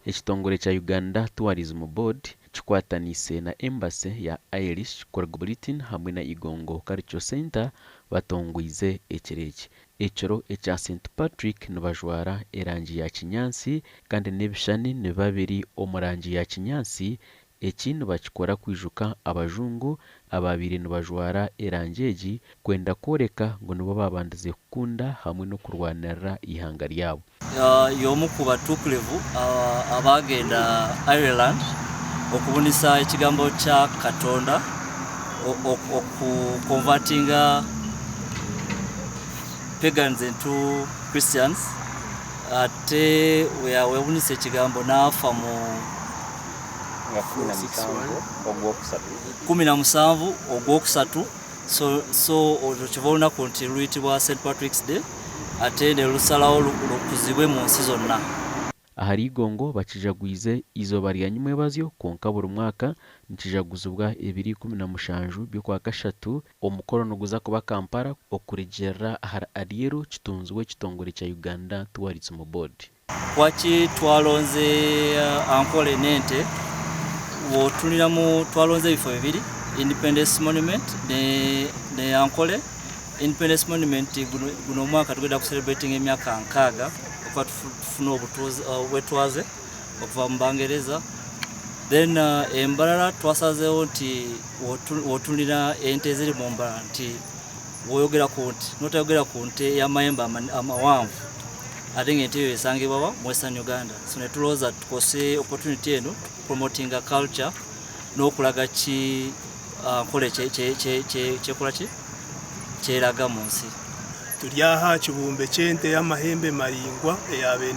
Ekitongore kya Uganda Tourism Board kikwataniise na Embassy ya Irish kuruga Britain hamwe na Igongo Cultural Centre batongwize ekiro eki. Ekiro ekya St Patrick nibajwara erangi ya kinyaatsi kandi n'ebishushani nibiba biri omu rangi ya kinyaatsi. Eki nibakikora kwijuka abajungu abaabaire nibajwara erangi egi kwenda kworeka ngu nibo baabandize kukunda hamwe n'okurwanirira eihanga ryabo. Y'omu ku batuukirivu abaagenda Ireland okubunisa ekigambo kya Katonda okuconvertinga pagans into Christians ate weyabunisa ekigambo naafa mu Nga 17 Ogwokusatu. 17 Ogwokusatu. So so olwo kiva olunaku nti luyitibwa St Patrick's Day ate ne lusalawo lukuzibwe mu nsi zonna. Ahari Igongo bakijagwize eizooba rya nyimwebazyo kwonka buri mwaka nikijaguzibwa ebiro 17 by'Okwakashatu. Omukoro niguza kuba Kampala okurugiirira ahari Ariel Kitunzi w'ekitongore kya Uganda Tourism Board. Waki twalonze Ankole n'ente wotuniramu twalonze ebifo bibiri Independence Monument ne Ankole. Independence Monument guno omwaka tugenda ku celebrating emyaka 60 okuva tufuna obwetwaze okuva mu Bangereza. Then Embarara twasazeewo nti wotunira ente eziri mu Mbarara nti woyogera ku nte notayogera ku nte y'amayembe amawanvu ate ng'ente eyo esangibwa wa mu Western Uganda. So ne tulowooza tukose opportunity eno promotinga culture n'okulaga ki Ankole kyekola ki kyeraga mu nsi. Turi aha kibumbe ky'ente y'amahembe maraingwa eyaabaire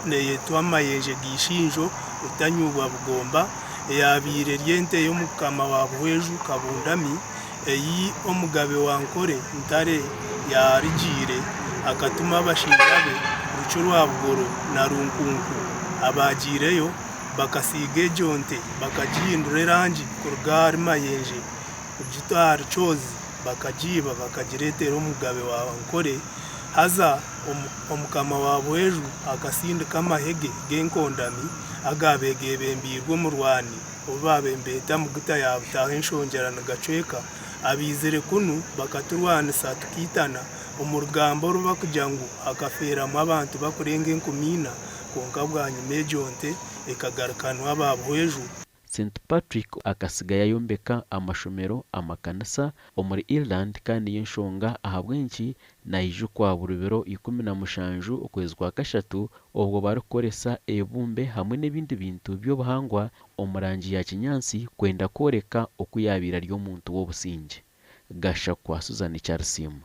neeyetwa Mayenje ga Ishinjo Rutanyuubwa Bugomba, eyaabaire eri ente y'Omukama wa Buhweju Kabundami, ei Omugabe wa Nkore Ntare yaarigiire akatuma abashaija be Rucu rwa Bugoro na Runkunku abaagiireyo bakasiiga egyo nte bakagihindura erangi kuruga ahari Mayenje kugita ahari Kyozi bakagiiba bakagireetera Omugabe wa Nkore. Haza Omukama wa Buhweju akasindika amahe ge g'enkondami agaabaire geebembeirwe omurwani ou baabaire nibeeta Muguta yaabutaaha enshongyera nigacweka. Abaizire kunu bakaturwanisa tukaitana omu rugamba oru barikugira ngu hakafeeramu abantu barikurenga 4000 kwonka bwanyima egyo nte ekagarukanwa aba Buhweju. St Patrick akatsiga yayombeka amashomero, amakanisa omuri Ireland kandi niyo enshonga ahabw'enki naijukwa buri biro 17 okwezi kwa kashatu obwo barikukoresa ebibumbe hamwe n'ebindi bintu by'obuhangwa omu rangi ya kinyaatsi kwenda kworeka oku yaabaire ari omuntu w'obusingye. Gashakwa Susan Kyarisiima.